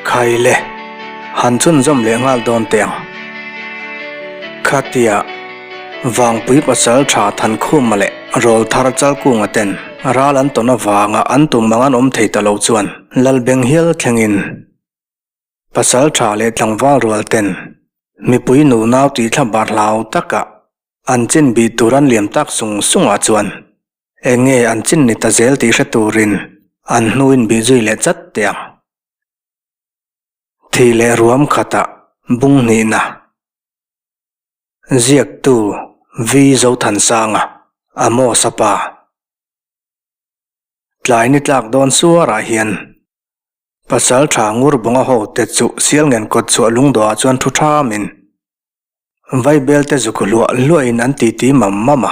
Khai le, han chhunzawm leh nghal dawn teh ang. Khatia Vangpui pasal tha Thankhuma leh Rawlthar Chalkunga ten ral an tawn avanga an tum ang an awm thei ta lo chuan Lalbeng hial thlengin pasal tha leh tlangval rual ten mipui nunau tih thla bar hlau taka an chin bih tur an liam tak sung sungah chuan Eng nge an chin ni ta zel tih hre turin an hnuin bih zui leh chat teh ang. Thih leh ruam khatah bung hnihna. Ziaktu V. Zothansanga, Amos-a pa. Tlai ni tlak dawn suarah hian pasal tha ngur bunga ho te chu Sialngen kawt chhuah lungdawhah chuan thu thamin Vaibel te zuk hluah hluahin an titi mam mam a.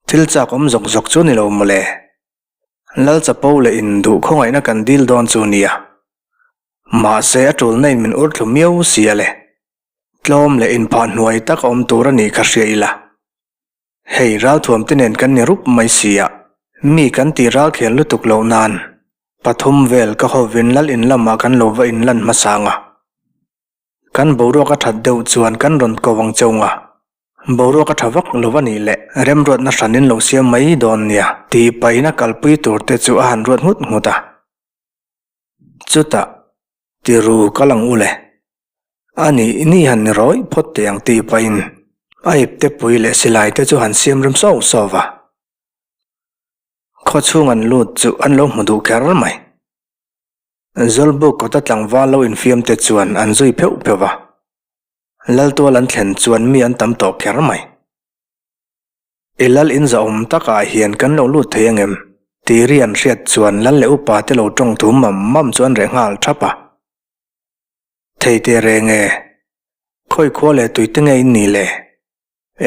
Thil chak awm zawk zawk chu ni lo mawle. Lal chapo leh in duh khawngaihna kan dil dawn chu nia. Mahse a tulna in min ur thlu miau si a le. Tlawm leh inphah hnuai tak a awm tur a nih kha hria ila. Hei ralthuam te nen kan ni rup mai si a, mi kan tih ralkhel lutuk loh nan pathum vel ka hovin lal in lamah kan lo va inlan hmasang a. Kan boruak a that deuh chuan kan rawn ko ang cheu nga. Boruak a tha vak lo a nih leh remruatna hranin lo siam mai dawn nia tih pahin a kalpui tur te chu a han ruat nghut nghut a. Chutah, Tiru kal ang u le. A nih ni han ni rawih phawt teh ang tih pahin a ipte pui leh silai te chu han siam rem sauh sauh va. Khawchhung an lut chu an lo hmu duh kher mai. Zawlbuk kawta tlangval lo infiam te chuan an zui pheuh pheuh va. Laltual an thlen chuan mi an tam tawh kher mai. I lal in zahawm takah hian kan lo lut thei angem? Tih ri an hriat chuan lal leh upa te lo tawng thu mam mam chu an reh nghal thap a. Thei teh reng e. Khawi khua leh tui te nge in nih le?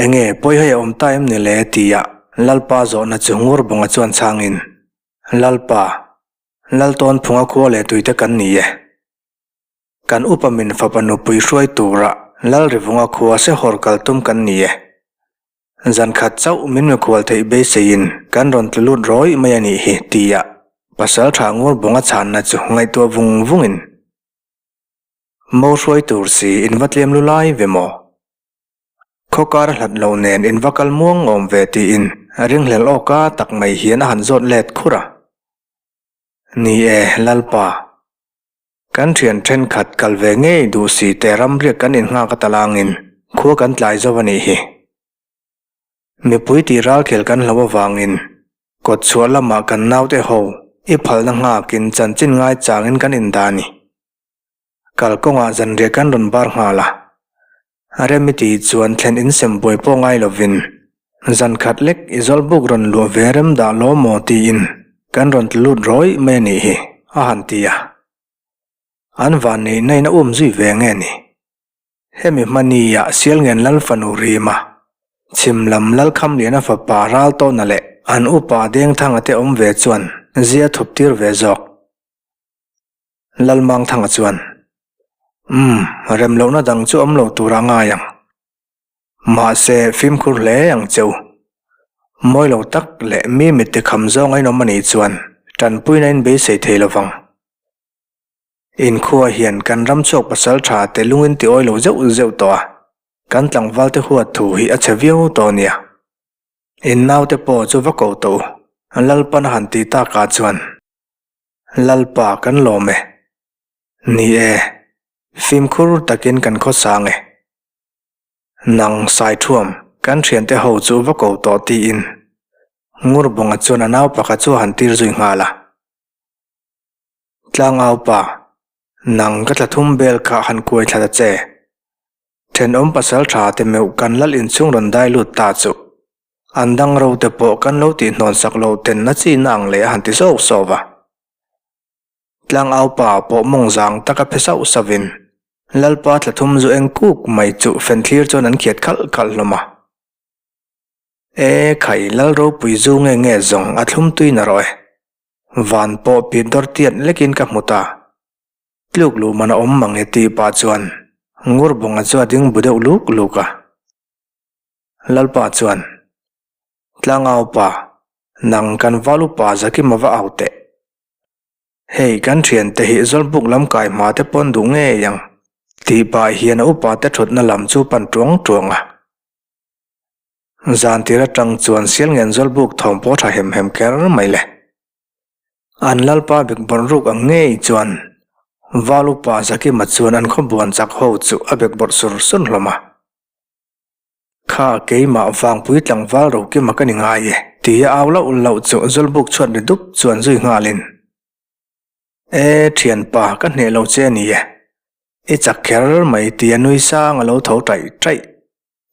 Enge pawi hei a awm ta em ni le? tia Lalpa zawhna chu Ngurbawnga chuan chhangin, Lalpa, Laltawn phunga khua leh tuite kan ni e. Kan upa min fapa nupui hruai tura Lalrivunga khua sehawr kal tum kan ni e. Zan khat chauh min mikhual theih beiseiin kan rawn tlu lut rawih mai a nih hi tia pasal tha Ngurbawnga chhanna chu ngaihtuah vung vungin Mo hruai tur si in va tlem lu lai ve maw? Khawkar hlat lo nen in va kal muang awm ve tiin ringhlel awka tak mai hian a han zawt let khur a. Ni e, Lalpa. Kan thian thenkhat kal ve ngei duh si te ramriak kan innghak a talangin khua kan tlai zo a nih hi. Mipui tih ralkhel kan hlo avangin kawt chhuah lamah kan naute ho i phalna nghakin chanchin ngaichangin kan indah a ni. Kalkawngah zanriah kan rawn bar nghal a. Remi tih chuan thlen insem buai pawh ngai lovin zan khat lek i zawlbuk rawn luah ve rem dah law maw tiin kan rawn tla lut rawih mai a nih hi a han ti a. An vanneihna in a um zui ve nge ni? Hemi hmania Sialngen Lal fanu Rima, chhim lam Lalkhamliana fapa Raltawna leh an upa Dengthanga te awm ve chuan zia thup tir ve zawk. Lalmangthanga chuan, Umm, rem lohna dang chu awm lo tur a ngai ang. Mahse, fimkhur hle ang che u. Mawi lo tak leh mi mit tikham zawng a inawm a nih chuan tanpuina in beisei thei lo vang. Inkhua hian kan ram chhuak pasal tha te lungin ti awi lo zeuh zeuh tawh a, kan tlangval te huat thu hi a chhe viau tawh a nia. In naute pawh chu va ko tawh u, Lalpan a han tih takah chuan. Lalpa kan lawm e. Ni e, fimkhur takin kan khawsang e. Nang Saithuam, kan thiante ho chu va ko tawh tiin Ngurbawnga chuan a nau pakhat chu a han tir zui nghal a. Tlangaupa, nang ka thla thum bel kha han kuai thla ta che. Thenawm pasal tha te meuh kan lal inchhung rawn dai lut ta chu. An dang ro te pawh kan lo tih hnawn sak loh ten na chi na ang leh a han ti zauh sauh va. Tlangau pa pawh mawng zang taka phe sauh sauh in Lalpa thla thum zu eng kuk mai chu fen thlir chuan an khiat khalh khalh hlawm a. E khai Lal ropui zu nge nge zawng a thlum tui na rawh e. Van pawh pit dawr tiat lekin ka hmu ta. Tluk luh man a awm mang e tih pah chuan Ngurbawnga chu a ding bu deuh luk luk a. Lalpa chuan, Tlangau pa, nang kan val upa Zakima va au teh. Hei kan thiante hi Zawlbuk lam kai hma te pawn duh ngei ang tih pah hian a upa te thutna lam chu pan tuang tuang a. Zan tir atang chuan Sialngen Zawlbuk thawm pawh tha hem hem kher mai le. An lalpa bekbawrh ruk ang ngei chuan Val upa Zakima chuan an khaw buan chak ho chu a bekbawrh sur sur hlawm a. Kha keimah vangpui tlangval Rokima ka ni ngai e tia au lauh lauh chu Zawlbuk chhuat ri dup chuan zui nghalin, E thianpa ka hneh lo che a ni e, i chak kher mai tia nui sang a lo tho taih taih.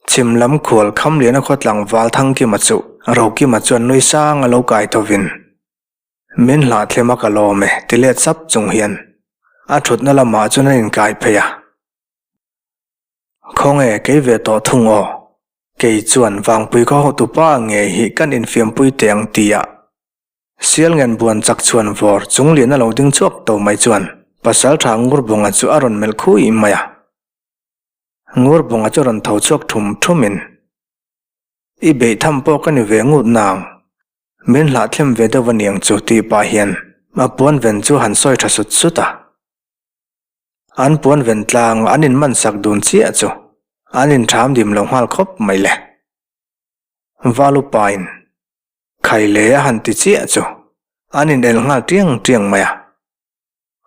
Chhim lam khual Khamliana khaw tlangval Thangkima chu Rokima chuan nui sang a lo kai thovin, Min hlahthlem a ka lawm e ti let sap chung hian a thutna lamah chuan an inkai phei a. Khawnge kei ve tawh thung aw? Kei chuan Vangpui khaw hotupa ngei hi kan infiampui teh ang tia Sialngen buan chak chhuan vawr chung lian a lo ding chhuak to mai chuan Pasaltha Ngurbunga chu a rawn melh khui mai a. Ngurbunga chu rawn tho chhuak thum thumin, I beih tham pawh ka ni ve ngut nang, min hlahthlem ve deuh aniang chu tih pah hian a puan ven chu han sawi tha sut sut a. An puan ven tlang an in man sak dun chiah chu an in ṭham dim lo nghal khawp mai le. Valupain khai le a han ti chiah chu an in el nghal tiang tiang mai a.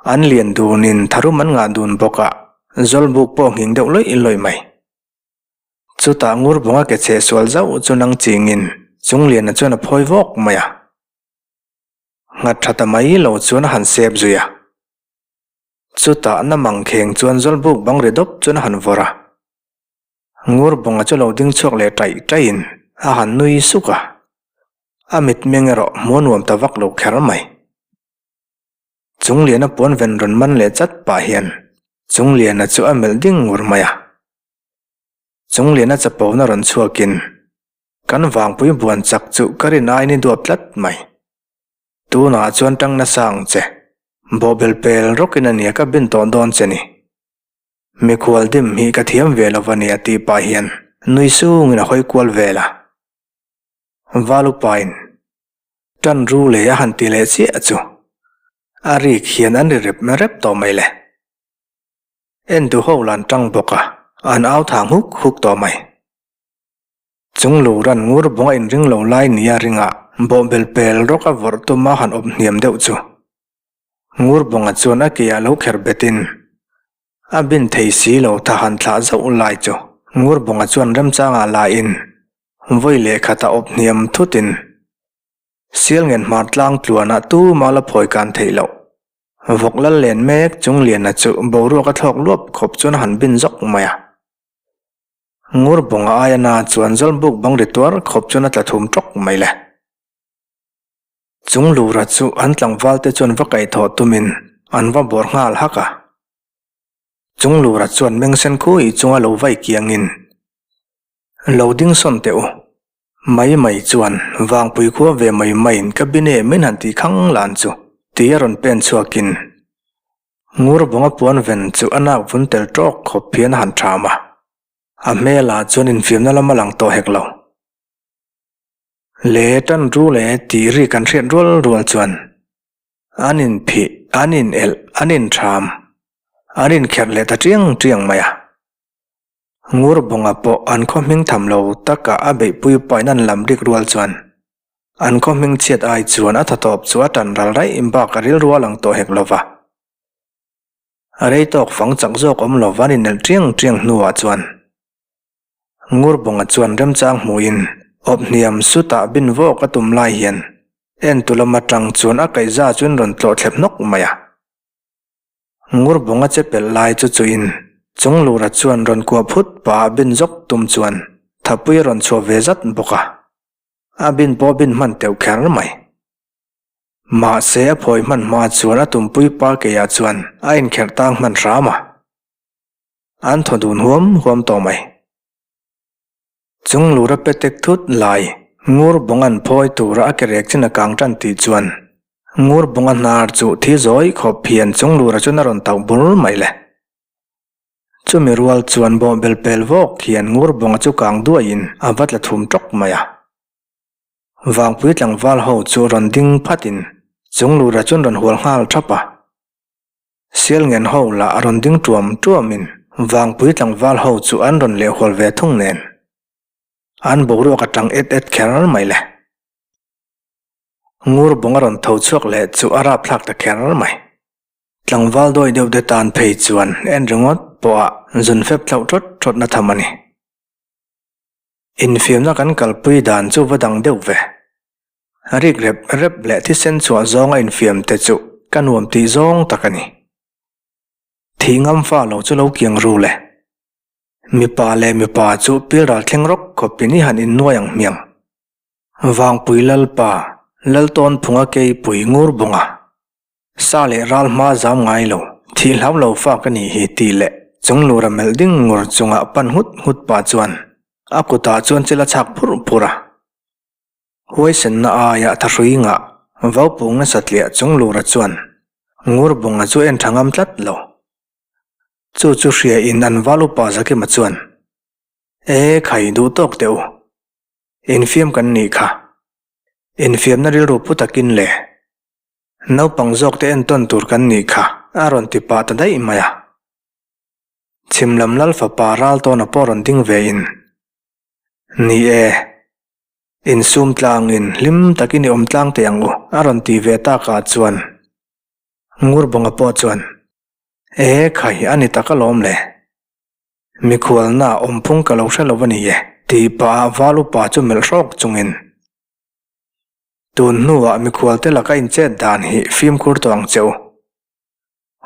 An lian dunin tharum an ngah dun bawk a, Zawlbuk pawh nghing deuh lawih lawih mai. Chutah Ngurbawnga ke chhe sual zauh chu nang chingin Chungliana chuan a phawi vawk mai a. Nghat ṭha ta mai lo chuan a han sep zui a. Chutah na mangkheng chuan Zawlbuk bang ri dawp chuan a han vawrh a. Ngurbawnga chu lo ding chhuak leh ṭaih ṭaihin a han nui suk a. A mitmeng erawh hmuh a nuam ta vak lo kher mai. Chungliana puan ven rawn man leh chat pah hian Chungliana chu a melh ding ngur mai a. Chungliana chapona rawn chhuakin kan vangpui buan chak chu ka rin aiin i duap tlat mai. Tunah chuan tang nasa ang che. Bawhbel pel rawkin a nia ka bin tawh dawn che ni. Mikhual dim hi ka thiam ve lo va nia tih pah hian nui sungin a hawi kual vel a. Valupain tan ru leh a han ti leh chiah chu a rik hian an ri rep rep tawh mai le. En tu ho lan tang bawk a, an au thang huk huk tawh mai. Chung lu ran ngur bawng a inring lo lai nia ringa bawhbel pel rawk a vawrh tuma han awp hniam deuh chu. Ngur bawnga chuan a ke ah lo kher betin a bin thei si lo tha han thlah zauh lai chu ngur bawnga chuan remchangah la in vawi leh khatah awp hniam thutin Sialngen hmar tlang tluanah tuma la phawi kan theih loh. Vawk lal len mek chung liana chu boruak a thlawk luap khawp chuan a han bin zawk mai a. Ngur bawnga aia na chuan Zawlbuk bang ri tuar khawp chuan a tla thum tawk mai le. Chung lura chu an tlangval te chuan va kaihthawh tumin an va bawr nghal hak a. Chung lura chuan mengsen khui chunga lo vai kiangin, Lo ding sawn teh u. Mai mai chuan Vangpui khua ve mai maiin ka bine min han tih khang lan chu ti a rawn pen chhuakin Ngurbawnga puan ven chu a nak vun tel tawk khawp hian a han ṭham a. A hmelah chuan infiamna lam a lang tawh hek lo. Le tan ru le tih ri kan hriat rual rual chuan an inphih, an inelh, an inṭham, an inkherh leh ta ṭiang ṭiang mai a. Ngurbawnga pawh an khaw hming tham lo taka a beihpui pain an lam rik rual chuan an khaw hming chhiat ai chuan a tha tawp chu a tan ral raih bak a rilru a lang tawh hek lo va. A rei tawk fang chak zawk awm lo van inelh ṭiang ṭiang hnuah chuan Ngurbawnga chuan remchang hmuhin awp hniam sutah bin vawk a tum lai hian entu lam atang chuan a kaihza chuan rawn tlawh thlep hnawk mai a. Ngurbawnga che pelh lai chu chuin Chunglura chuan rawn kuah phut pah a bin zawk tum chuan Thapui a rawn chhuah ve zat bawk a, a bin pawh bin hman teuh kher mai. Mahse a phawi hman hma chuan a tumpui pa keiah chuan a inkherh tang hman hram a, an thaw dun huam huam tawh mai. Chunglura petek thut lai, Ngurbawnga'n phawi tura a ke rek chin a kang tan tih chuan Ngurbawnga hnar chu thi zawi khawp hian Chunglura chuan a rawn tauh bur mai le. Chumi rual chuan bawhbel pel vawk hian Ngurbawnga chu kang duaiin a va tla thum tawk mai a. Vangpui tlangval ho chu rawn ding phatin. Chung lura chuan rawn hual nghal thap a. Sialngen ho lah a rawn ding tuam tuamin Vangpui tlangval ho chu an rawn lehhual ve thung nen. An boruak a tang et et kher mai le. Ngur bawng a rawn tho chhuak leh chu a rapthlak ta kher mai. Tlangval dawi deuh te tan phei chuan en ringawt pawh a zun fep thlauh thawt thawt na tham a ni. Infiamna kan kalpui dan chu va dang deuh ve. Rik rep rep leh thisen chhuah zawnga infiam te chu ka nuam tih zawng tak a ni. Thih ngam fa lo chu lo kiang ru le. Mipa leh mipa chu pilral thleng rawk khawpin i han innuai ang hmiang. Vangpui Lalpa, Laltawnphunga keipui ngur bunga. Sa leh ral hma zam ngai lo, thih hlau lo fa ka nih hi tih leh chung lura melh ding ngur chungah pan nghut nghut pah chuan a kutah chuan chil a chhak phurh phurh a. Huaisenna aia thahrui ngah vaupung nasa tliah chung lura chuan ngur bunga chu en tha ngam tlat lo. Chu chu hria in an val upa Zakima chuan, E khai duh tawk teh u, infiam kan nih kha. Infiamna rilru pu takin le. Naupang zawk te entawn tur kan nih kha a rawn ti pah ta daih mai a. Chhim lam lal fapa ral tawna pawh rawn ding ve in, Ni e, insum tlangin hlim takin i awm tlang teh ang u a rawn ti ve takah chuan Ngurbawnga pawh chuan, E khai a ni tak alawm le. Mikhualna awmphung ka lo hre lo a ni e tih pah ah val upa chu melh hrawk chungin, Tun hnuah mikhualte laka inchet dan hi fimkhur tawh ang che u.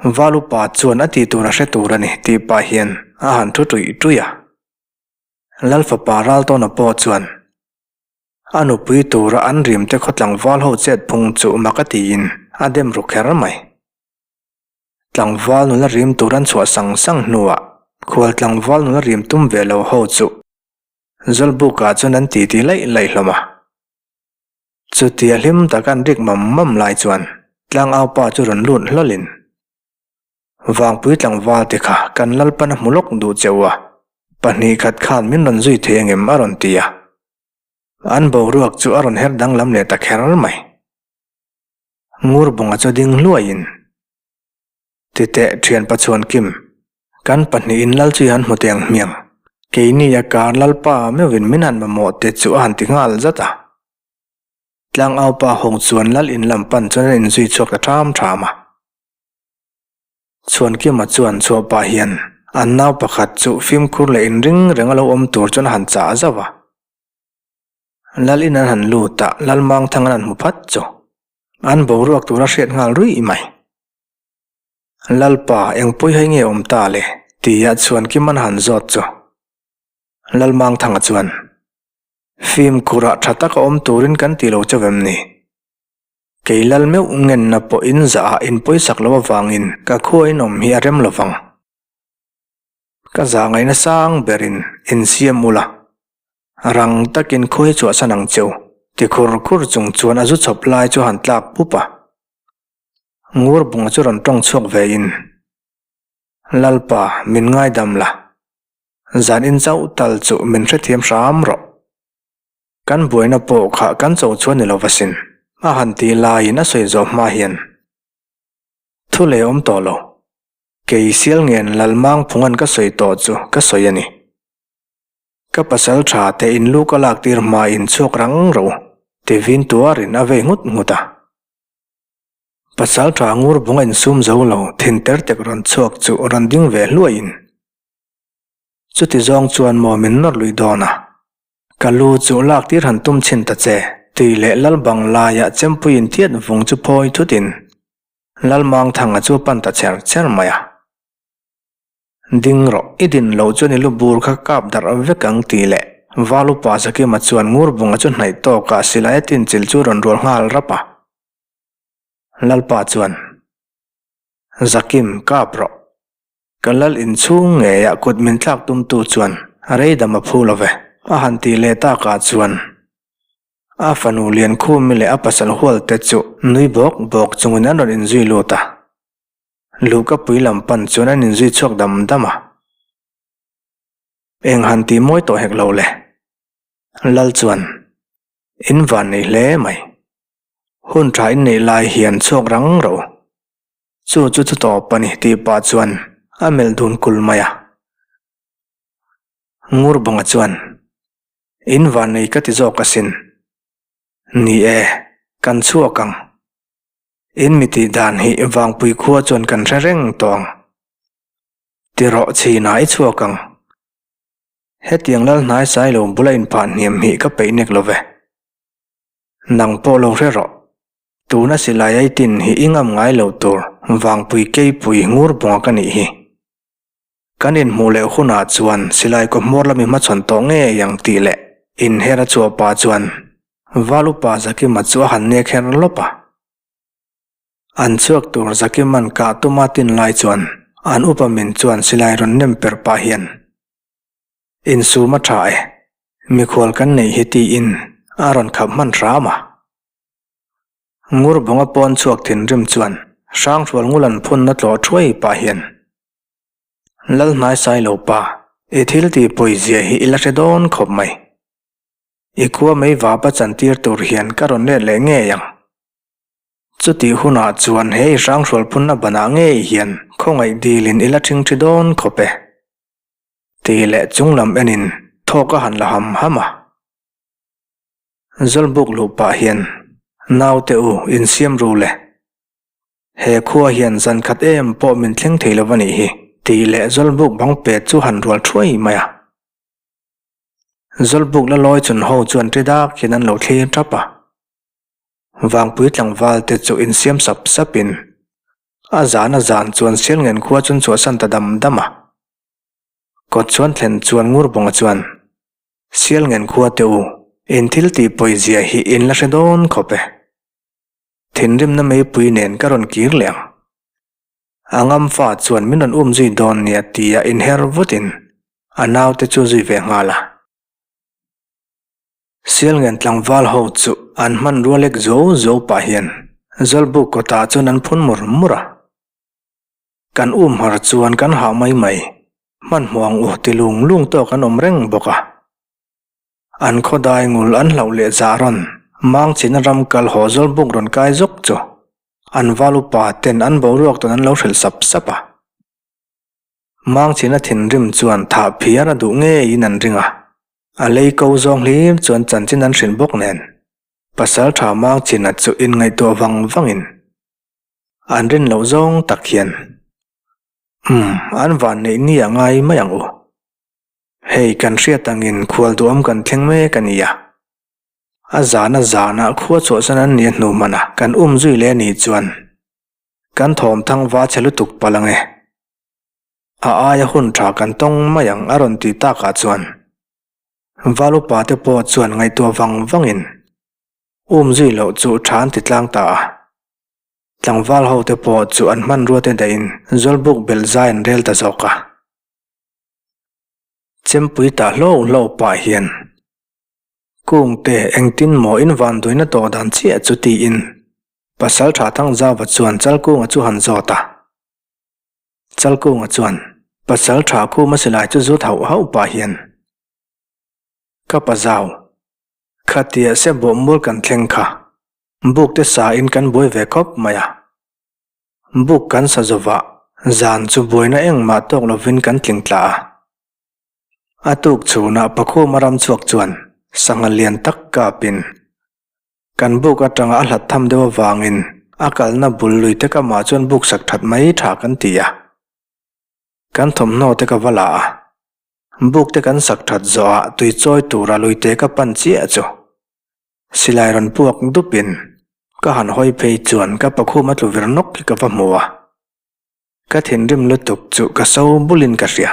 Val upa chuan a tih tur a hre tur a ni tih pah hian a han thu tuih tuih a. Lal fapa Raltawna pawh chuan a nupui tura an rimte khaw tlangval ho chet phung chu mak a tiin a dem ru kher mai. Tlangval nula rim tur an chhuah sang sang hnuah khual tlangval nula rim tum ve lo ho chu Zawlbukah chuan an titi laih laih hlawm a. Chutia hlim tak an rik mam mam lai chuan tlangaupa chu rawn lut hlawlin, Vangpui tlangval te kha kan Lalpan a hmu lawk duh che u a, pahnih khat khan min rawn zui thei angem a rawn ti a. An boruak chu a rawn her danglam leh ta kher mai. Ngurbunga chu ding hluaiin, Titeh thian Pachuan Kim, kan pahnihin Lal chu i han hmu teh ang hmiang. Keini a kar Lalpa meuhin min han mamawh te chu a han ti nghal zat a. Tlangaupa hawng chuan Lal in lam pan chuan an inzui chhuak ta ṭham ṭham a. Chhuankima chuan chhuah pah hian an nau pakhat chu fimkhur leh inring reng a lo awm tur chuan a han chah zauh a. Lal in an han lut a, Lal Mangthang an han hmu phat chu an boruak tur a hriat nghal ruih mai. Lalpa, eng pawi hai nge awm ta le? tia chuan Kiman han zawt chu. Lalmangthanga chuan, Fimkhurah tha taka awm turin kan ti lo chauh em ni? Kei lal meuh ngenna pawh in zahah in pawisak lo avangin ka khua in awm hi a rem lo vang. Ka zah ngaihna sang berin insiam ula, rang takin khua hi chhuahsan ang che u, ti khur khur chung chuan a zu chhawp lai chu a han tlak pup a. Ngur bunga chu rawn tawng chhuak ve in, Lalpa, min ngaidam la. Zan in chauh tal chu min hrethiam hram rawh. Kan buaina pawh kha kan cho chuan ni lo va sin. A han tih laiin a sawi zawh hma hian thu leh awm tawh lo. Kei Sialngen Lalmangphunga'n ka sawi tawh chu ka sawi a ni. Ka pasal tha te in lu ka lak tir hma in chhuak rang rawh u, ti vin tuarin a vei nghut nghut a. Pasal tha ngur bung a insum zo lo thin ter tek rawn chhuak chu rawn ding ve hluaiin chuti zawng chuan maw min nawr lui dawn a, ka lu chu lak tir han tum chhin ta che tih leh lal bang laiah chempui intiat vung chu phawi thutin Lalmangthanga chu a pan ta cher cher mai a. Ding rawh, i din loh chuan i lu bur kha kap darh vek ang tih leh Val upa Zakima chuan Ngurbunga chu hnaih tawkah silai a tinchilh chu rawn rual nghal rap a. Lalpa chuan, Zakim, kap rawh. Ka lal inchhung ngeiah kut min thlak tumtu chuan rei dam a phu lo ve, a han tih leh takah chuan a fanu Liankhumi leh a pasal hualte chu nui bawk bawk chungin an rawn inzui lut a. Luhka pui lam pan chuan an inzui chhuak dam dam a. Eng han tih mawi tawh hek lo le. Lal chuan, In van nei hle mai. Hun tha in neih lai hian chhuak rang ro. Chu chu chu tawp a ni tih pah chuan a melh dun kul mai a. Ngurbawnga chuan, In vannei ka ti zawk asin. Ni e, kan chhuak ang. In mi tih dan hi Vangpui khua chuan kan hre reng tawh ang. Ti rawh chhinah i chhuak ang. Hetiang lal hnai sai lo bula inphah hniam hi ka peih nek lo ve. Nang pawh lo hre rawh. Tuna silai ai tin hi i ngam ngai lo tur Vangpui keipui ngur bunga ka nih hi. Kan inhmuh leh hunah chuan silai kaw hmawr lami hmachhawn tawh ngei ang tih leh inher a chhuah pah chuan Val upa Zakima chu a han nek her lawp a. An chhuak tur Zakima'n kah tuma tin lai chuan an upa min chuan silai rawn nem per pah hian, Insum a tha e, mikhual kan neih hi tiin a rawn khap hman hram a. Ngurbawnga pawn chhuak thinrim chuan Hrangrual Ngulan phunna tlawh thuai pah hian, Lal hnaisai lo pa, i thil tih pawi zia hi i la hre dawn khawp mai. I khua mei vapa chantir tur hian ka rawn let leh ngei ang. Chutih hunah chuan he i hranghrual phunna banah ngei hian khawngaih dilin i la ṭhingṭhi dawn khawp e. Ti leh chunglam enin thawk a han la ham ham a. Zawlbuk luh pah hian, Naute u, insiam ru le. He khua hian zan khat em pawh min thleng thei lo a nih hi, tih leh Zawlbuk bang pet chu han rual thuai mai a. Zawlbuk la lawi chun ho chuan ṭi dak hian an lo thlir ṭap a. Vangpui tlangval te chu insiam sap sapin a zan a zan chuan Sialngen khua chuan chhuahsan ta dam dam a. Kawt chuan thlen chuan Ngurbawnga chuan, Sialngen khua te u, in thil tih pawizia hi in la hre dawn khawp e. Thinrimna meipui nen ka rawn kir leh ang. A ngam fa chuan min rawn um zui dawn nia tia inher vutin a naute chu zui ve nghal a. Sialngen tlangval ho chu an hmanrua lek zo zo pah hian Zawlbuk kawtah chuan an phun mur mur a. Kan um har chuan kan hah mai mai, hmanhmawh ang u ti lung lung tawk an awm reng bawk a. An khawdai ngul an hlauh leh zah rawn Mangchina ram kal haw Zawlbuk rawn kai zawk chu an val upa ten an boruak tawn an lo hrilh sap sap a. Mangchina thinrim chuan thah phiar a duh ngeiin an ring a, a lei ko zawng hlir chuan chanchin an hrilh bawk nen pasal tha Mangchina chu inngaihtuah vang vangin an rin loh zawng tak hian umm an vanneih ni a ngai mai ang u. Hei kan hriat angin khual duham kan thleng mek a nia. A zana zanah khua chhuahsan an nia hnu hmana kan um zui leh a nih chuan kan thawmthang va chhe lutuk palh ang e. A aia hun tha kan tawng mai ang a rawn tih takah chuan Val upa te pawh chuan ngaihtuah vang vangin um zui loh chu tha an ti tlang ta a. Tlangval ho te pawh chu an hmanrua te dahin Zawlbuk belh zai an rel ta zawk a. Chempui tah hlauh hlauh pah hian Kungte engtin maw in vanduaina tawh dan chiah chu tiin Pasaltha Thangzauva chuan Chalkunga chu han zawt a. Chalkunga chuan Pasaltha Khuma silai chu zut hauh hauh pah hian Ka pa zau, khatia se bawhmual kan thleng kha bukte sa in kan buai ve khawp mai a. Buk kan sa zova, zan chu buaina engmah tawk lovin kan tling tla a. A tuk chhunah Pakhuma ram chhuak chuan sangha lian tak kapin kan buk atanga a hlat tham deuh avangin a kalna bul lui te kamah chuan buk sak that mai tha kan ti a. Kan thawmhnaw te ka va la a, buk te kan sak that zawhah tui chawi tura lui te ka pan chiah chu Silai rawn puak dupin ka han hawi phei chuan ka pakhum a tlu vir nawk hi ka va hmu a, ka thinrim lutuk chu ka so bulin ka hria.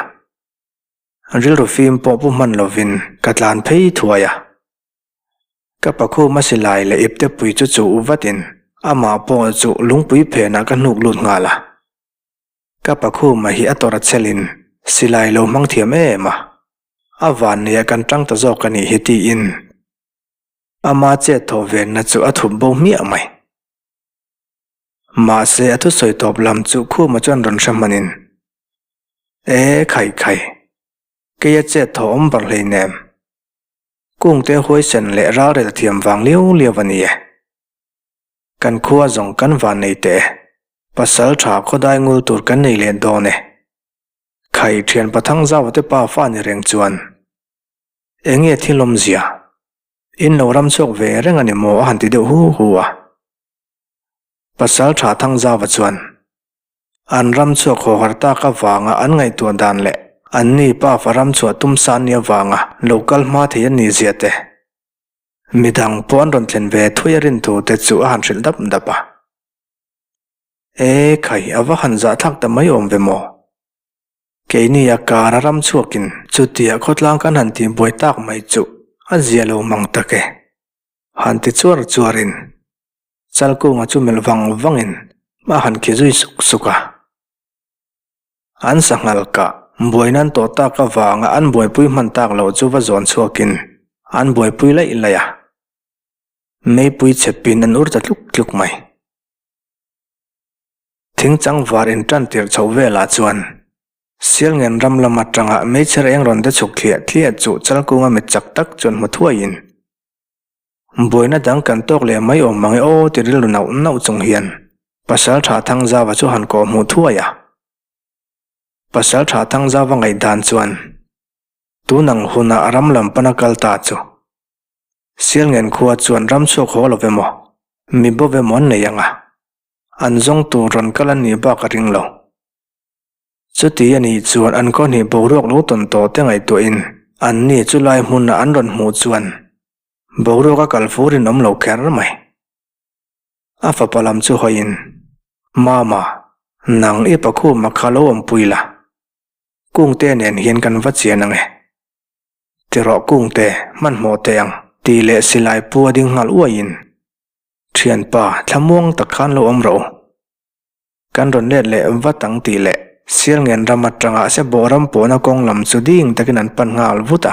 Rilru fim pawh pu hman lovin ka tlan phei thuai a. Ka pakhum a silai leh iptepui chu chuh vatin amah pawh chu lungpui phenah ka hnuk lut nghal a. Ka pakhuma hi a tawrh a chelin silai lo hmang thiam em a, a vanneih ah kan tang ta zawk a nih hi tiin ama chet thawh venna chu a thup bo hmiah mai. Mahse a thusawi tawp lam chu Khuma chuan rawn hre hmanin, E khai khai, kei a chet thawh awm ber hleinem. Kungte huaisen leh ralrel thiam vang liau liau a ni e. Kan khua zawng kan van nei teh e. Pasal tha khawdai ngul tur kan nei leh dawn e. Khai thian pathang zau te pa fa ni reng chuan enge thil awmzia? In lo ram chhuak ve reng a ni maw a han ti deuh hu hu a. Pasal tha Thangzauva chuan an ram chhuak haw har tak avanga an ngaihtuah dan leh anni pafa ram chhuah tum sa an nih avanga lo kal hma thei an nih zia te, midang pawh an rawn thlen ve thui a rin thu te chu a han hrilh dap dap a. E khai, a va han zahthlak ta mai awm ve maw? Keini a kar a ram chhuakin chutia khawtlang kan han tihbuai tak mai chu a zia lo mang tak e. Han ti chuar chuarin Chalkunga chu melh vang vangin a han khi zui suk suk a. An sanghal kah buai nan tawh tak avanga an buaipui hman tak loh chu va zawn chhuakin an buaipui laih laih a. Meipui chhepin an ur ta tluk tluk mai. Thingchang var intan tirh chhoh velah chuan Sialngen ram lam atanga meichher eng rawn de chhuk thliah thliah chu Chalkunga mit chak tak chuan hmu thuaiin Buaina dang kan tawk leh mai awm mang e aw ti rilru nauh nauh chung hian Pasal Tha Thangzava chu han kawh hmuh thuai a. Pasal Tha Thangzava ngaihdan chuan tun ang hunah ram lam pana kal ta chu Sialngen khua chuan ram chhuak haw lo ve maw, mi bo ve maw an nei ang a, an zawng tur rawn kal an nih bak a ring lo. Chuti a nih chuan an khaw hnih boruak lo tawn tawh te ngaihtuahin anni chu lai hmuna an rawn hmuh chuan boruak a kal fur in awm lo kher mai. A fapa lam chu hawiin, Mama, nang i pakhuma kha lo awmpui la, Kungte nen hian kan va chian ang e. Tirawh Kungte, hmanhmawh teh ang, tih leh silai pu a ding nghal uaiin, Thianpa, thlamuang tak khan lo awm rawh u. Kan rawn let leh vat ang tih leh Sialngen ram atanga Sebawh ram pawhna kawng lam chu ding takin an pan nghal vut a.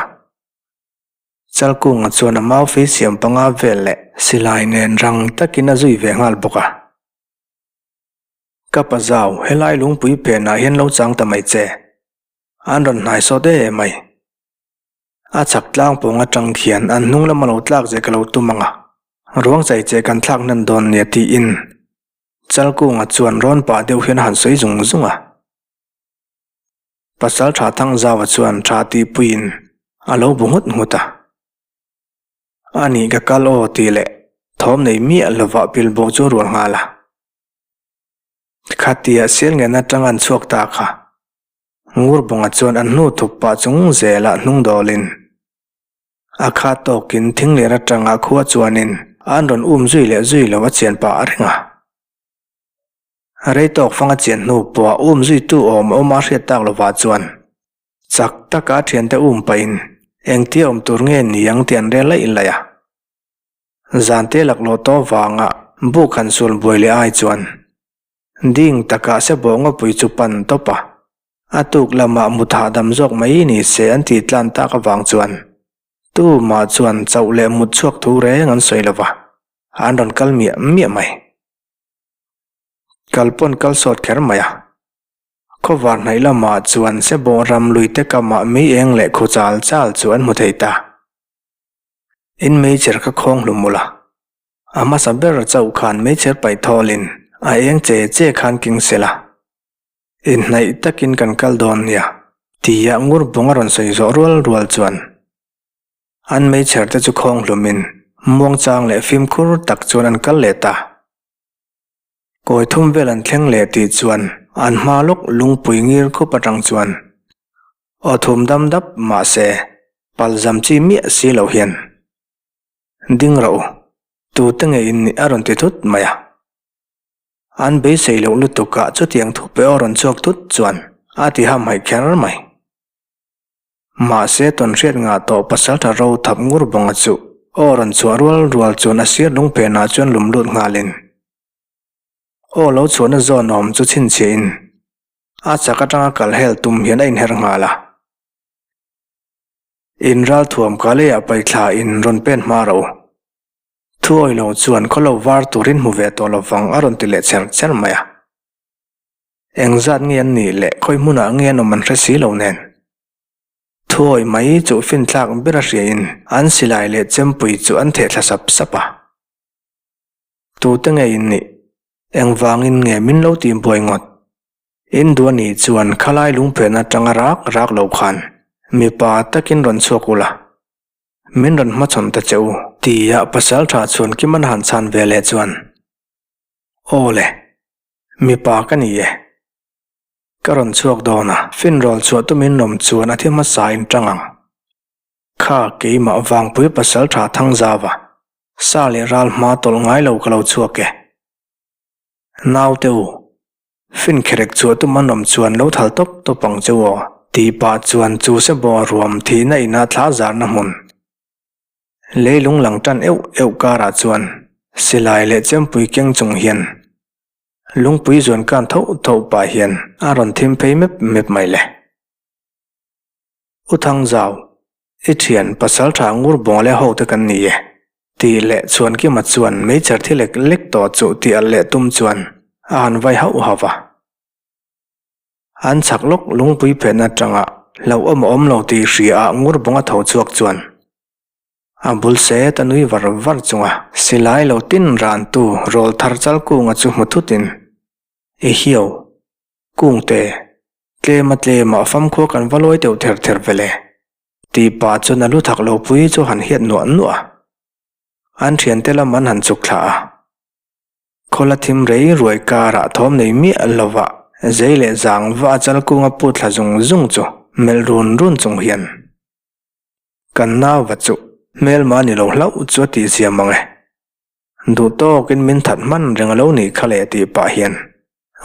Chalkunga chuan a mau fei siam panga vel leh silai nen rang takin a zui ve nghal bawk a. Ka pa zau, helai lungpui phenah hian lo chang ta mai che. An rawn hnai sawt e mai. A chhak tlang pawng atang khian an hnung lama lo tlak che ka lo tum ang a, ruang chai che kan thlak hnan dawn nia tiin Chalkunga chuan rawn pah deuh hian a han sawi zung zung a. Pasal Tha Thangzaua chuan tha tihpuiin a lo bu nghut nghut a. A nih ka kal aw tih leh thawm nei miah lovah pilbo chu a rual nghal a. Khatia Sialngen atang an chhuak ta kha. Ngurbawnga chuan an hnu thup pah chung zelah hnung dawlin A kha tawkin thingler atanga khua chuanin an rawn um zui leh zui lo a chian pah a ring a. Rei tawk fang a chian hnu pawh um zuitu awm a awm a hriat tak lovah chuan chak taka a thiante um pahin engtia awm tur nge ni ang tih an rel laih laih a. Zante laklawh tawh vanga buk han sul buai leh ai chuan ding takah sebawh ngawpui chu pan tawp a. A tuk lamah mut hahdam zawk mai ni se an tih tlan tak avang chuan tumah chuan chauh leh mut chhuak thu reng an sawi lo va, an rawn kal miah miah mai. Kal pawn kal sawt kher mai a. Khawvar hnaih lamah chuan Sebawng ram lui te kamah mei eng leh khu chal chal chu an hmu thei ta. In meichher kha khawng hlum mawlh a. A hmasa ber chauh khan meichher paih thawlin a eng che che khan king sela. Inhnaih takin kan kal dawn nia, tia ngur bawng a rawn sawi zawh rual rual chuan an meichher te chu khawng hlumin muangchang leh fimkhur tak chuan an kal leh ta. Kawi thum vel an thleng leh tih chuan an hma lawk lungpui ngir khup atang chuan aw thum dam dap mahse palzam chi miah si loh hian ding rawh u, tute nge in nih a rawn ti thut mai a. An beisei loh lutuk ah chutiang thu pe aw rawn chhuak thut chuan a ti hamhaih kher mai. Mahse tawnhriat ngah tawh pasaltha ro thap ngur bawnga chu aw rawn chhuah rual rual chuan a sir lung phenah chuan lum lut nghalin aw lo chhuahna zawn awm chu chhinchhiah in a chak atanga kal hel tum hian a inher nghal a. In ralthuam ka leiah paithla in rawn pen hma rawh u. Thuawi lo chuan khaw lo var turin hmu ve tawh lovang a rawn ti leh cher cher mai a. Engzat nge an nih leh khawi hmunah nge an awm an hre si lo nen. Thuawi mai chu finthlak ber a hriain an silai leh chempui chu an theh thla sap sap a. Tute nge in nih? Engvangin nge min lo tih buai ngawt? In duh a nih chuan khalai lungphen atanga rak rak lo khan mipa takin rawn chhuak ula, min rawn hmachhawn ta che u, tia Pasaltha chuan Kim an han chhan ve leh chuan, Aw le, mipa ka ni e. Ka rawn chhuak dawn a, finrawl chhuah tumin rawm chuan a thi hmasa in tang ang. Kha keimah Vangpui Pasaltha Thangzava, sa leh ral hma tawlh ngai lo ka lo chhuak e. Naute u, fin kherek chhuah tum an awm chuan lo thal tawp tawp ang che u aw, tih pah chuan chu sebawh ruam thihna inah thla zarna hmun leilung lang tan euh euh karah chuan silai leh chempui keng chung hian lungpui zuan kan tho tho pah hian a rawn thim phei mep mep mai le. U Thangzau, i thian pasal tha ngur bawng leh ho te kan ni e, tih leh Chhuankima chuan meichher thi lek lek tawh chu tih alh leh tum chuan a han vai hauh hauh va. An chhak lawk lungpui phen atanga hlauhawm a awm lo tih hria ah ngur bawng a tho chhuak chuan a bul set a nui var var chunga silai lo tin rantu rawl thar chal kunga chu hmu thutin i hiau Kungte, tlema tlema famkhua kan va lawi deuh ther ther vele, tih pah chuan a lu thak lo pui chu han hiat nuah nuah a. An thiante lam an han chuk thla a. Khawla thim rei ruai karah thawm nei miah lova zei leh zang va a chal kunga put thla zung zung chu melh run run chung hian kan nauva chu hmelma ni lo hlauh chu a tihzia mang e. Duh tawkin min that hman reng a lo nih kha leh tih pah hian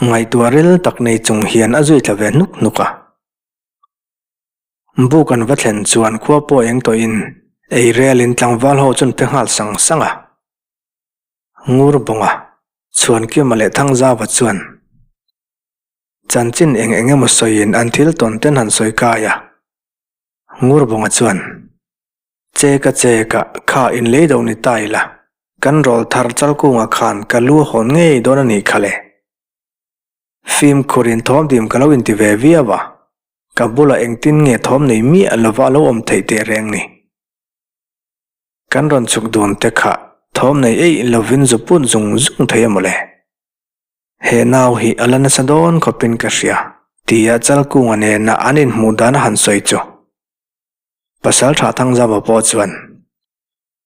ngaihtuah ril tak nei chung hian a zui tla ve hnuk hnuk a. Buk an va thlen chuan khua pawh eng tawhin ei relin tlangval ho chuan pe nghal sang sang a. Ngur bawnga Chhuankima leh Thangzauva chuan chanchin eng eng emaw sawiin an thil tawn ten han sawi kai a. Ngur bawnga chuan. Che ka che ka kha in lei do ni ta ila, kan rawl thar chalkunga khan ka lu hawn ngei dawn a nih kha le. Fimkhur in thawm dim ka lo inti ve viau a, ka bulah engtin nge thawm nei miah lova a lo awm theih teh reng ni. Kan rawn chhuk dun te kha thawm nei eih lovin zu put zung zung thei a mawle. He nau hi a la nasa dawn khawpin ka hria, tia chalkunga nena an inhmuh dan a han sawi chu. Pasal tha Thangzava pawh chuan,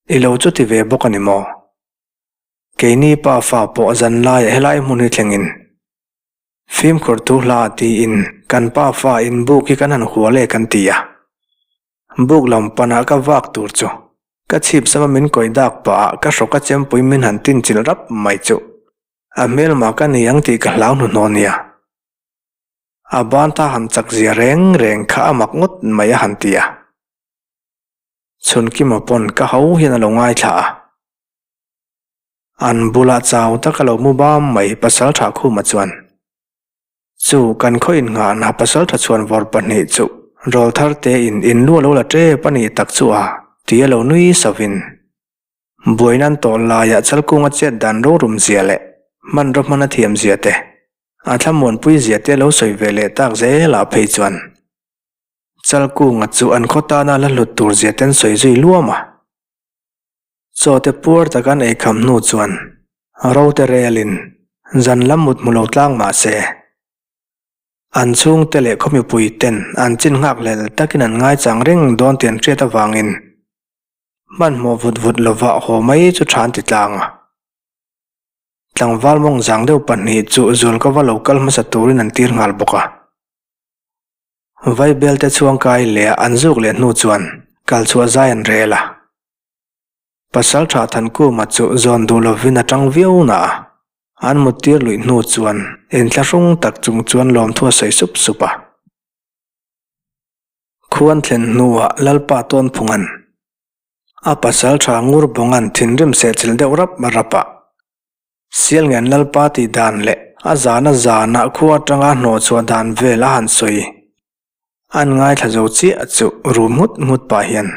I lo chu ti ve bawk a ni maw? Keini pa fa pawh zan laiah helai hmun hi thlengin fimkhur thu hla tiin kan pa fa in buk hi kan han hual e kan ti a. Buk lam panah ka vak tur chu ka chhip sama min kawih dak pah ah ka hrawk a chempui min han tinchilh rap mai chu a hmelma ka ni ang tih ka hlau hnuhnawh nia. A ban ta han chak zia reng reng kha a mak ngawt mai a han ti a. Chhunkima pawn ka ho hian a lo ngaithla a. An bulah chau tak a lo mu bam mai Pasaltha Khuma chuan. Chu kan khaw innghahna Pasaltha chhuan vawr pahnih chu rawl thar te in in lu a lo la tep a nih tak chu a ti a lo nui savin. Buaina an tawh laiah Chalkunga chet dan rorum zia leh hmanraw hman a thiam zia te, a thlamuanpui zia te lo sawi ve leh tak zelah phei chuan Chalkunga chu an khaw tana la hlut tur zia ten sawi zui luam a. Chaw te puar taka an eikham hnu chuan rote relin zan lam mut hmu lo tlang mah se, an chhungte leh khaw mipui ten an chin nghak hlel takin an ngaichang reng dawn tih an hriat avangin Hmanhmawh vut vut lova haw mai chu tha an ti tlang a. Tlangval mawng zang deuh pahnih chu Zualkova lo kal hmasa turin an tir nghal bawk a. Vaibelte chhuangkai leh an zuk leh hnu chuan kal chhuah zai an rel a. Pasaltha Thankuma chu zawn duh lovin a tang viau na a, an muttir luih hnu chuan inthlahrung tak chung chuan lawmthu a sawi sup sup a. Khuan thlen hnuah Lalpa Tawnphunga'n a pasal tha ngur bawnga'n thinrim sehchilh deuh rap rap a. Sialngen Lalpa tih dan leh a zana zanah khua atanga hnawhchhuah dan vel a han sawi. An ngaithla zo chiah chu rum nghut nghut pah hian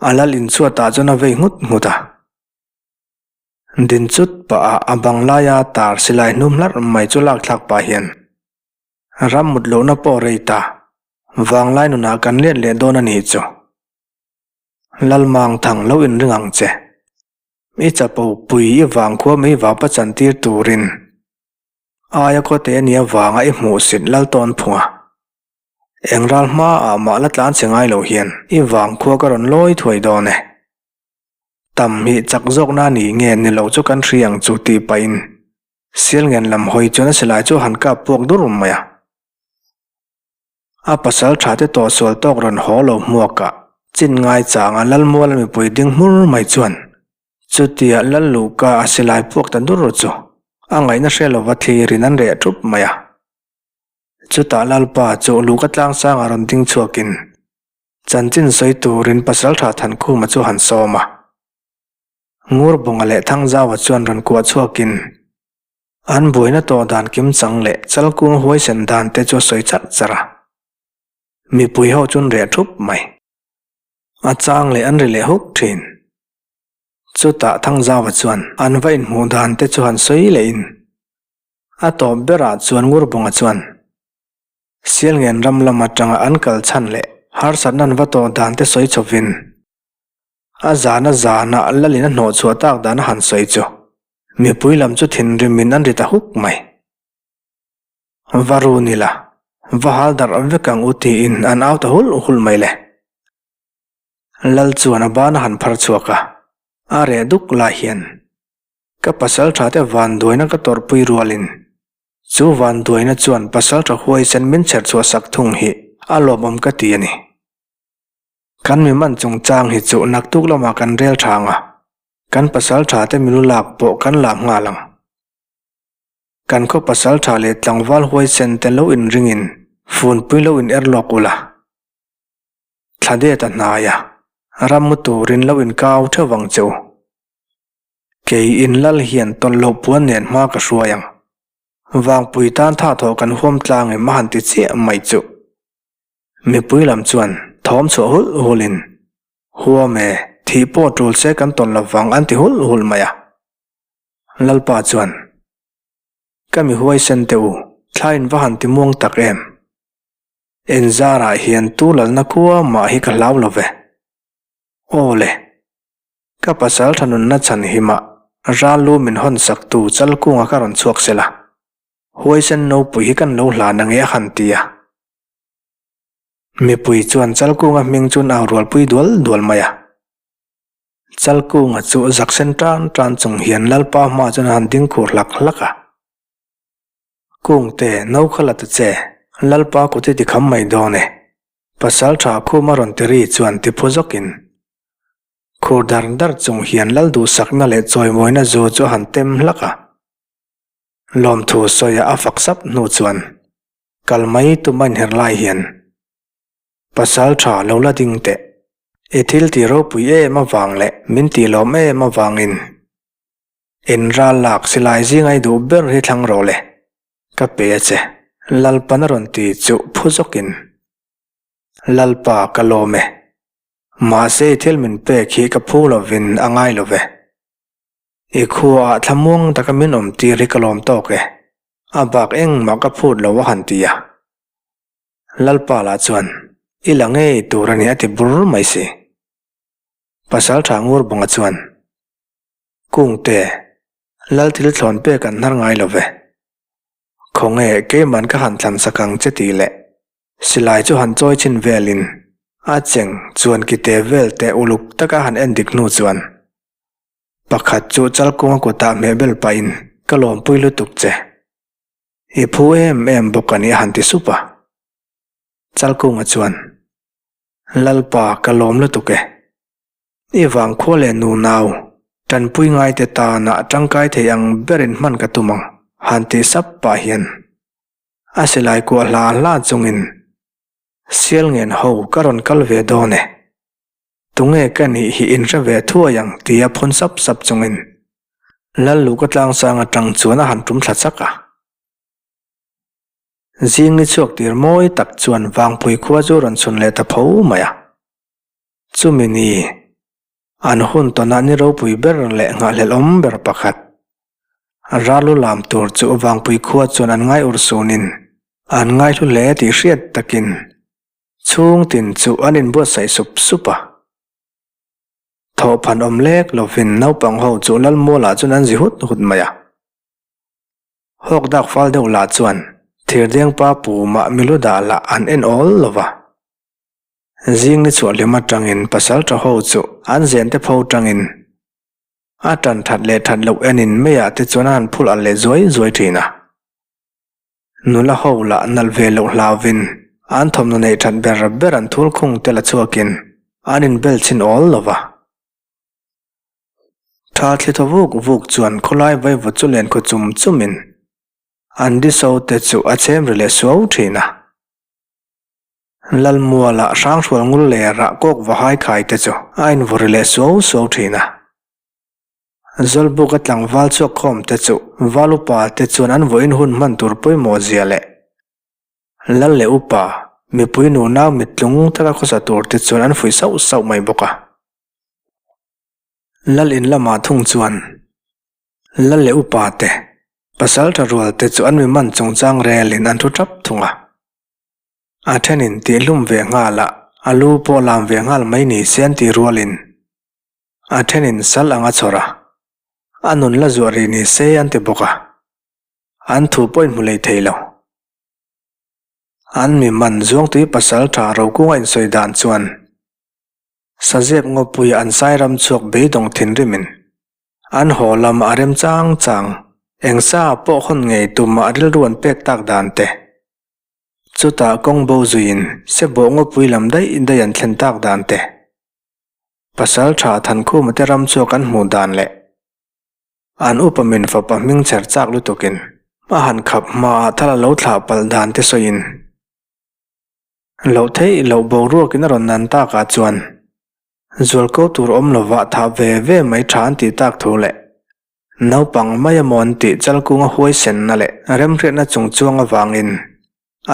a lal inchhuatah chuan a vei nghut nghut a. Din chut pah ah a bang laia tar silai hnum hlarh mai chu lak thlak pah hian Ram mut lohna pawh rei ta. Vanglai nunah kan let leh dawn a nih chu. Lalmang thang lo inring ang che. I chapo pui i vangkhua mai vapa chantir turin aia khawte a nih avanga i hmuhsit lal tawn phung a. Eng ral hmaah mah la tlan che ngai lo hian i vangkhua ka rawn lawi thuai dawn e. Tam hi chak zawkna a ni nge ni lo chu kan hria ang chu tih pahin Sialngen lam hawi chuan a silai chu a han kap puak dur mai a. A pasal tha te tawhsual tawk rawn haw lo hmuakah chin ngai changa Lalmuala mipui ding hmur mai chuan chutia Lalluhka a silai puak ta dur chu a ngaihna hre lova thlirin an reh thup mai a. Chutah Lalpa chu Luhka tlangsangah rawn ding chhuakin chanchin sawi turin pasal tha Thankhuma chu han sawm a. Ngurbawnga leh Thangzaua chuan rawn kuah chhuakin an buaina tawh dan kimchang leh chalkung huaisen dan te chu a sawi charh charh a. Mipui ho chu an reh thup mai. A chang leh an ri leh huk thin. Chutah Thangzaua chuan an va inhmuh dan te chu han sawi lehin a tawp berah chuan Ngurbawnga chuan Sialngen ram lam atanga an kal chhan leh harsatna an va tawh dan te sawi chawvin A zana zana Lalin a hnawh chhuah tak dan a han sawi chu mipui lam chu thinrimin an ri ta huk mai. Va run ila, va hal darh vek ang u tiin an au ta hul hul mai le. Lal chuan a ban a han phar chhuak a, a reh duk lai hian ka pasal tha te vanduaina ka tawrhpui rualin chu vanduaina chuan pasal tha huaisen min chher chhuah sak thung hi a lawmawm ka ti a ni. Kan mi man chungchang hi chu naktuk lamah kan rel thang a, kan pasal tha te milu lak pawh kan lam nghal ang. Kan khaw pasal tha leh tlangval huaisen te lo inringin funpui lo in er lawk ula. Thla det a hnai a, ram mu turin lo inkau theuh vang che u. Kei in lal hian tawlh loh puan nen hma ka hruai ang. Vangpui tan tha thawh kan huam tlang em a han ti chiah mai chu. Mipui lam chuan thawm chhuah hulh hulhin, Huam e, thih pawh tul se kan tawn lo vang an ti hulh hulh mai a. Lalpa chuan, Ka mi huaisen teh u, thla in va han ti muang tak em? En zarah hian tu lalna khua mah hi ka hlau lo ve. Aw le, ka pasal tha nunna chhan himah ral lu min hawn sak tu Chalkunga ka rawn chhuak sela, huaisen nopui hi kan lo hlan ange a han ti a. Mipui chuan Chalkunga hming chu an au rualpui dual dual mai a. Chalkunga chu zak sen tan tan chung hian Lalpa hma chuan a han ding khur hlak hlak a. Kungte, no kha la ta che, Lalpa kut i tikham mai dawn e. Pasal tha khum a rawn ti ri chuan ti phu zawkin. Khur dar dar chung hian Lal duhsakna leh chawimawina zu chu a han tem hlak a. Lawmthu sawia a fak sap hnu chuan kal mai tum a inher lai hian pasal tha lo la ding teh. I thil ti ropui em avang leh min tih lawm em avangin in ral lak silai zinga i duh ber hi thlang rawh le, ka pe a che. Lalpan a rawn ti chu phu zawkin, Lalpa ka lawm e, mahse i thil min pek hi ka phu lovin a ngai lo ve. I khuaah thlamuang taka min awm tir hi ka lawm tawk e, a bak engmah ka phut lo a han ti a. Lalpa lah chuan, I la ngei tur a ni a ti bur mai si. Pasal tha ngur bunga chuan, Kungte, Lal thil thlawn pek an hnar ngai lo ve. Khawnge keiman ka han thlan sak ang che tih leh silai chu han chawi chhin velin a cheng chuan kite vel teh uluk taka han en dik hnu chuan, Pakhat chu Chalkunga kutah hmehbel pahin ka lawmpui lutuk che. I phu em em bawk a ni a han ti sup a. Chalkunga chuan, Lalpa ka lawm lutuk e. I vangkhua leh nunau, tanpui ngaite tana tangkai thei ang berin hman ka tum ang, han ti sap pah hian a silai kuah hla hla chungin Sialngen ho ka rawn kal ve dawn e. Tunge ka nih hi in hre ve thuai ang tia phun sap sap chungin Lalluka tlangsang atang chuan a han tum thla chak a. Zing ni chhuak tir mawi tak chuan Vangpui khua chu rawn chhun leh ta pho mai a. Chumi ni, an hun tawnah ni ropui ber leh nghahhlelh awm ber pakhat, Ralu lam tur chu Vangpui khua chuan an ngai ur sunin an ngaihlu hle tih hriat takin Chhung tin chu an inbuatsaih sup sup a. Thawhphan awm lek lovin naupang ho chu Lalmualah chuan an zi hut hut mai a. Hawk dak fal deuh lah chuan thirdengpa pumah milu dah lah an en awl lo va. Zing ni chhuah hlim atangin pasaltha ho chu an zen te pho tangin a tan that leh that loh enin meiah te chuan a han phul alh leh zuai zuai thin a. Nula ho lah nalh ve loh hlauvin an thawmhnaw neih that ber ber an thul khung te la chhuakin an inbel chhin awl lo va. Tha thli thaw vuk vuk chuan khawlai vaivut chu len khaw chum chumin an diso te chu a chhem ri leh suau thin a. Lalmuala Hranghrual ngul leh rah kawk va hai khai te chu a invaw ri leh suau suau thin a. Zawlbuka tlangval chhuak khawm te chu val upa te chuan an vawiin hun hman tur pawimawh zia leh Lal leh upa mipui nunau mittlung taka khawsa tur te chuan an fuih sauh sauh mai bawk a. Lal in lamah thung chuan Lal leh upa te, pasal tha rual te chu an mi man chungchang relin an thu thap thung a. A thenin tihhlum ve nghal a, a lu pawh lam ve nghal mai ni se an ti rualin a thenin sal anga chhawr a, a nun la zuah rih ni se an ti bawk a, an thu pawh in hmu lei thei lo. An mi man Zuangtui pasal tha Rokunga insawi dan chuan Sazep ngawpuia an sairam chhuak beidawng thinrimin an haw lam a rem chang chang, eng sa pawh hawn ngei tumah rilru an pek tak dan te. Chutah kawng bo zuiin sebawh ngawpui lam daih daih an thlen tak dan te. Pasal tha Thankhuma te ram chhuak an hmuh dan leh an upa min fapa hming chher chak lutukin a han khap hmaah thal a lo thlah palh dan te sawiin Loh theih loh boruakin a rawn nan takah chuan zualko tur awm lovah thah ve ve mai tha an tih tak thu leh naupang mai a maw an tih chalkunga huaisenna leh remhriatna chungchuang avangin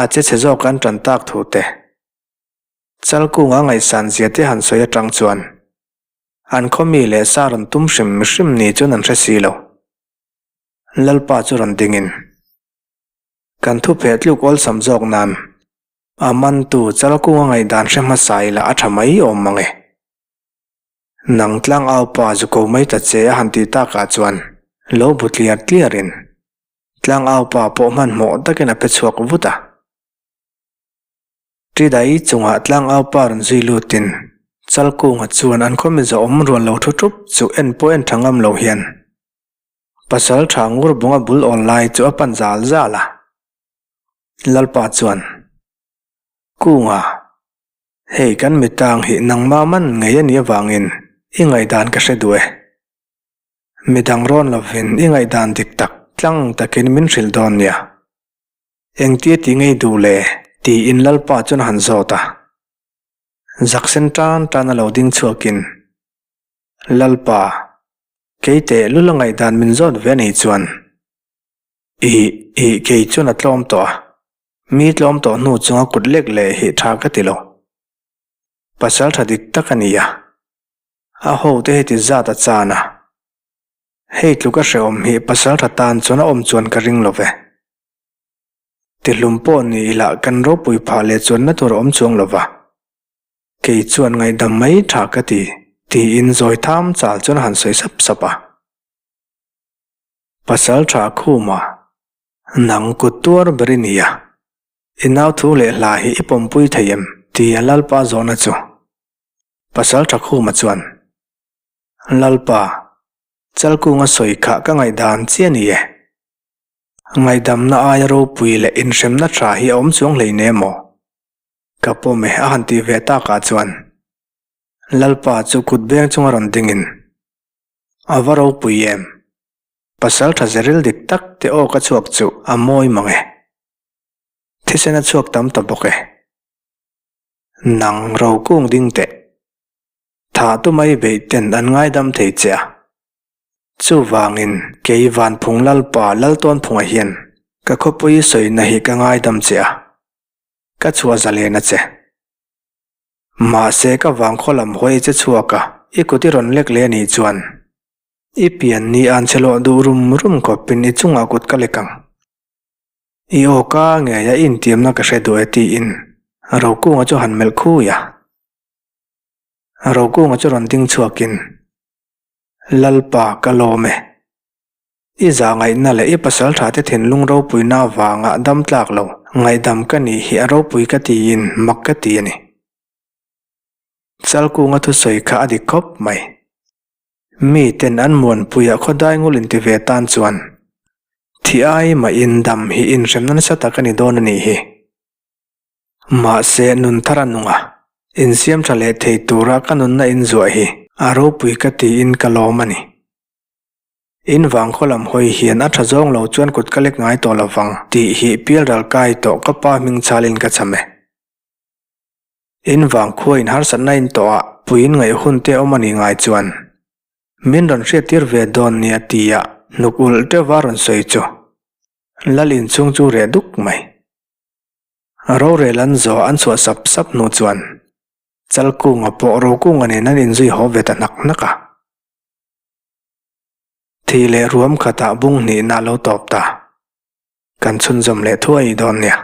a che chhe zawk an tan tak thu te chalkunga ngaihsan zia te han sawi atang chuan an khawmi leh sa rawn tum hrim hrim ni chuan an hre si lo. Lalpa chu rawn dingin. Kan thu pheh tluk awlsam zawk nan a mantu chalkunga ngaihdan hre hmasa ila a tha mai awm mang e. Nang tlang au pa zu ko mai ta che a han tih takah chuan lo bu tliar tliarin tlang au pa pawh hmanhmawh takin a pe chhuak vut a. Ṭidai chungah tlang au pa rawn zui lutin chalkunga chuan an khawmi zawh awm rual lo thu ṭup chu en pawh en ṭha ngam lo hian Pasal tha ngur bunga bul awl lai chu a pan zal zal a. Lalpa chuan, Kunga, hei kan mitang hi nangma man ngei a nih avangin i ngaihdan ka hre duh e. Midang rawn lovin i ngaihdan dik tak tlang takin min hrilh dawn nia. Engtia ti ngei duh le? tiin Lalpa chuan a han zawt a. Zaksen tan tan a lo ding chhuakin, Lalpa, kei teh lul a ngaihdan min zawt ve nei chuan ih ih kei chuan a tlawm tawh a, mi tlawm tawh hnu chunga kut lek leh hi tha ka ti lo. Pasal tha dik tak a ni a, a ho te heti zat a chan a, hei tluk a hrehawm hi pasal tha tan chuan a awm chuan ka ring lo ve. Tihlum pawh ni ila kan ropui phah leh chuanna tur a awm chuang lo va. Kei chuan ngaihdam mai tha ka ti, tiin zawi tham chal chuan a han sawi sap sap a. Pasal tha Khuma, nang kut tuar ber i ni a, i nau thu leh hla hi i pawmpui thei em? tia Lalpa zawhna chu Pasal tha Khuma chuan, Lalpa, Chalkunga sawi kha ka ngaihdan chiah ni e. Ngaihdamna aia ropui leh inhremna tha hi a awm chuang hleinem maw? Ka pawm e a han tih ve takah chuan Lalpa chu kut beng chunga rawn dingin a va ropui em? Pasal tha zeril dik tak te aw ka chhuak chu a mawi mang e. Thisen a chhuak tam ta bawk e. Nang rokung ding teh. Thah tu mai beih ten an ngaidam thei che a. Chuvangin kei Vanphung Lalpa Laltawnphunga hian ka khawpui sawina hi ka ngaidam che a. Ka chhuah zalen a che. Mahse ka vangkhaw lam hawi che chhuak a, i kut i rawn lek leh anih chuan i pian ni an che lawh duh rum rum khawpin i chungah kut ka lek ang. I aw ka ngei a i intiamna ka hre duh e tiin Rokunga chu han melh khui a. Rokunga chu rawn ding chhuakin. Lalpa ka lawm e. I zahngaihna leh i pasalṭhate thinlung ropuina avanga dam tlak lo ngaihdam ka nih hi a ropui ka tiin mak ka ti a ni. Chalkunga thusawi kha a dik khawp mai. Mi ten an muanpuia khawdai ngul inti ve tan chuan thi ai mahin dam hi inhremna nasa tak a ni dawn a nih hi. Mahse nun thar a nung a, insiam tha leh thei tura ka nunna inzuah hi a ropui ka tiin ka lawm a ni. In vangkhaw lam hawi hian a tha zawng lo chuan kut ka lek ngai tawh lovang tih hi pialral kai tawh ka pa hming chalin ka cham e. In vangkhua in harsatna in tawh ah puiin ngaih hun te awm a nih ngai chuan min rawn hriattir ve dawn nia tia hnuk ulh teuh a rawn sawi chu Lal inchhung chu reh duk mai. Rorel an zawh an chhuah sap sap hnu chuan Chalkunga pawh Rokunga nen an inzui haw ve ta hnak hnak a. Thih leh ruam khatah bung hnihna a lo tawp ta. Kan chhunzawm leh thuai dawn nia.